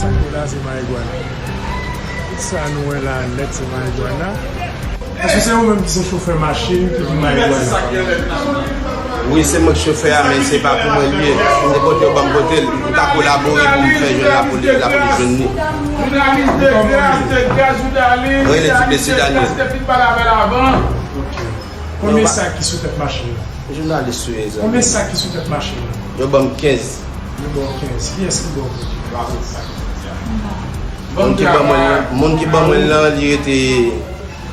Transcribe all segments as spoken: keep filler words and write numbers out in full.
Sa k la, se marigwana. Tout sa nou wè la nèt, se marigwana. Èske se ou menm ki se chofè machin ki pou marigwana? Wi, se mwen ki chofè a, men se pa pou mwen li ye. M te konte yo ban m kote l. M ka kolabore pou m fè jwenn lapolis, lapolis jwenn li. Mwen rele Duplessis Daniel. Ok. Konbyen sak ki sou tèt machin nan? Jounalis sou ye, zanmi. Konbyen sak ki sou tèt machin nan? Yo ban m kenz. Yo ban w kenz. Kiyès ki ba w kenz? Moun ki ban mwen l lan, moun ki ban mwen l lan, li rete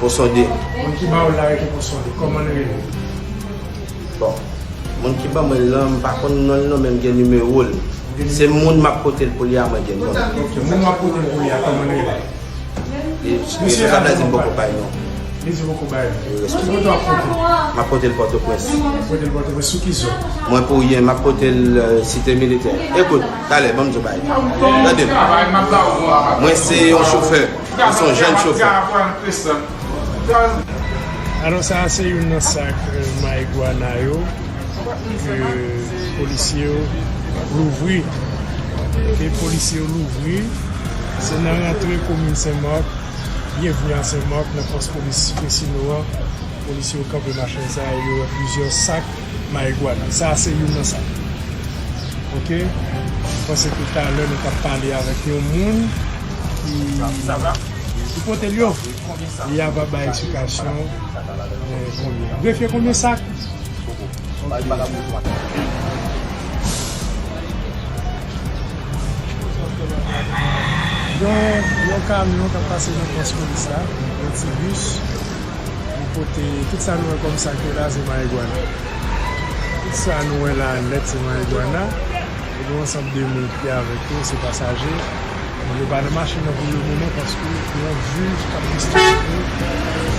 Pon Sonde. Moun ki ba w l la rete Pon Sonde. Kòman l rele? Bon, moun ki ban mwen l lan, m pa konn non l non, men m gen nimewo l. Se moun m ap pote l pou li a, mwen gen non l. Ok, moun w ap pote l pou li a, kòman l rele? Li, responsab la di m poko bay non. Li di poko bay non. Wi, responsab. Ki kote w ap pote l? M ap pote l Pòtoprens. Pote l Pòtoprens sou ki zòn? Mwen pou ryen, m ap pote l, euh, Site Militè. Ekout, talè, ban m di w bagay. Tande m. Mwen se yon chofè. Mwen se yon jèn chofè. Alò, sa a se youn nan sak, euh, marigwana yo ke polisye yo louvri. Ke polisye yo louvri. Se nan rantre komin Senmak, Byenvni a Senmak, nan pòs polis Fresino an, polisye yo kanpe machin sa a, yo wè plizyè sak marigwana. Sa a se youn nan sak. Ok? Mwen panse ke talè nou t ap pale avèk yon moun ki, ki pote l yo. Li a va bay eksplikasyon, eh, konbyen. Grefye, konbyen sak? Yon, yon kamyon k ap pase nan pòs polis la, yon ti bis, li pote tout sa nou wè kòm sak yo la, se marigwana. Tout sa nou wè la nèt, se marigwana. E gen yon ansanm de moun ki avèk yo, se pasaje. Bon, yo pa nan machin nan pou le moman paske gen yon jij k ap kesyone,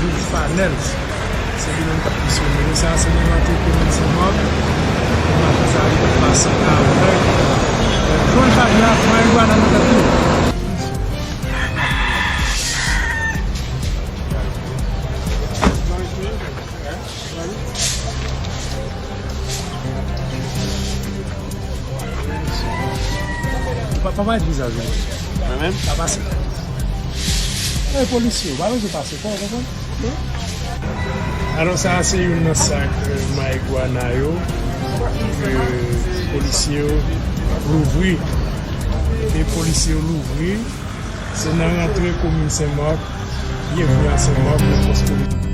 jij Fanel. Se li menm k ap kesyone yo. Sa a se nan rantre komin Senmak. Machin sa a li pase avèk, euh, dwòl bagay la, marigwana nan tèt li. Pa, pa parèt vizaj ou. Mwen menm? Pa pase. E polisye, ou pa bezwen pase, pa w konprann? Alò, sa a se youn nan sak, euh, marigwana yo ke polisye yo louvri. Ke polisye yo louvri. Se nan rantre komin Senmak, Byenvni a Senmak, nan pòs polis.